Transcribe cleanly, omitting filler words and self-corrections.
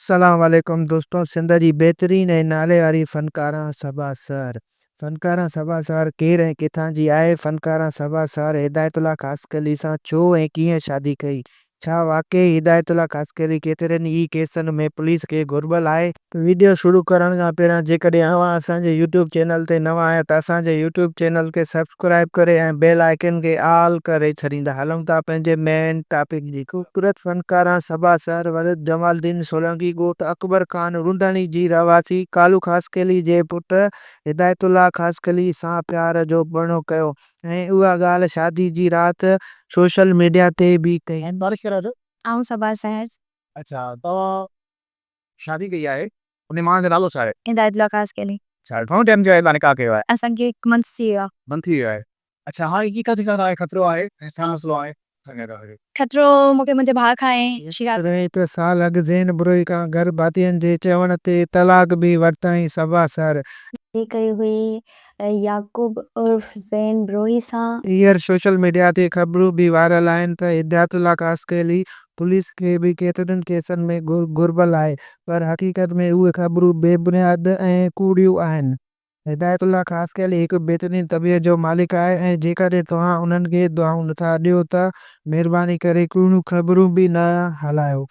السلام عليڪم دوستو سنڌ جي بهترين ۽ نالي واري فنڪارا صبا سحر فنڪارا صبا سحر ڪير ۽ ڪٿان جي آهي فنڪارا صبا سحر هدايت الله خاصخيلي سان ڇو ۽ ڪيئن شادي ڪئي ڇا واقعي هدايت الله خاصخيلي ڪيترن ئي ڪيسن ۾ پوليس کي گهربل آهي؟ وڊيو شروع ڪرڻ کان پهريان جيڪڏهن اوهان اسان جي يوٽيوب چينل تي نوان آهيو ته اسان جي يوٽيوب چينل کي سبسڪرائيب ڪري ۽ بيل آئيڪن کي آل ڪري ڇڏيندا هلون ٿا پنهنجي مين ٽاپڪ جي خوبصورت فنڪاران صبا سحر ولد جمال الدين سولنگي ڳوٺ اڪبر خان رونڌڻي جي رهواسي ڪالو خاصخيلي جي پٽ هدايت الله خاصخيلي سان پيار جو پرڻو ڪيو ۽ اها ڳالهه شادي جي رات سوشل ميڊيا تي به ڪئي. آئون صبا سحر. اڇا توهان شادي ڪئي آهي انهي ماڻهو جو نالو ڇا آهي؟ هدايت الله خاصخيلي. اڇا گهڻو ٽائيم ٿيو آهي توهان نڪاح ڪيو آهي؟ اسان کي هڪ منٿ ٿي ويو آهي. منٿ ٿي ويو آهي اڇا هاڻي ڪيڪا ڇا آهي خطرو آهي ۽ ڇا مسئلو آهي؟ خطرو مون کي منهنجي ڀاء کان آهي شيراز. رهي ته سال اڳ زين بروهي کان گهر ڀاتين جي چوڻ تي طلاق به ورتائين صبا سحر. شادي ڪئي هئي يعقوب عرف زين بروهي سان. هينئر سوشل ميڊيا تي خبرون به وائرل آهن ته هدايت الله خاصخيلي پوليس کي به ڪيترن ڪيسن ۾ گهربل آهي پر حقيقت ۾ اهي خبرون بي بنياد ۽ ڪوڙيون آهن. هدايت الله خاصخيلي هڪ بهترين طبيعت جو مالڪ آهي ۽ جيڪڏهن توهان انهن کي دعائون نٿا ڏيو ته مهرباني ڪري ڪوڙيون خبرون به نه هلايو.